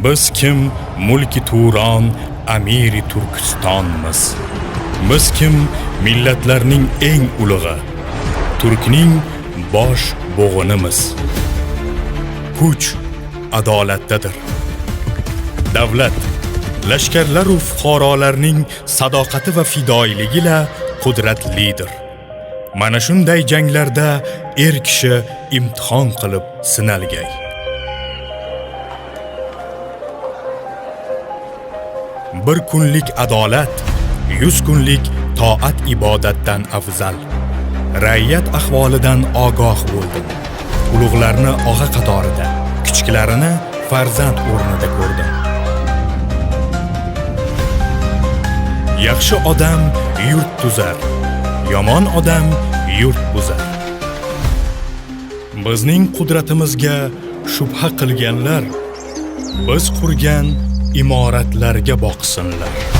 Biz kim mulki Turon, amiri Turkistonmiz. Biz kim millatlarning eng ulug'i, Turkning bosh bo'g'inimiz. Kuch adolatdadir. Davlat lashkarlar u fuqarolarning sadoqati va fidoyiligi-la qudratlidir. Mana shunday janglarda er kishi imtihon qilib sinalgay. Bir kunlik adolat 100 kunlik toat ibodatdan afzal. Ra'iyat ahvolidan ogoh bo'ldim. Ulug'larni og'a qatorida, kichiklarini farzand o'rnida ko'rdim. Yaxshi odam yurt tuzar, yomon odam yurt buzar. Bizning qudratimizga shubha qilganlar biz qurgan imoratlarga boqsinlar.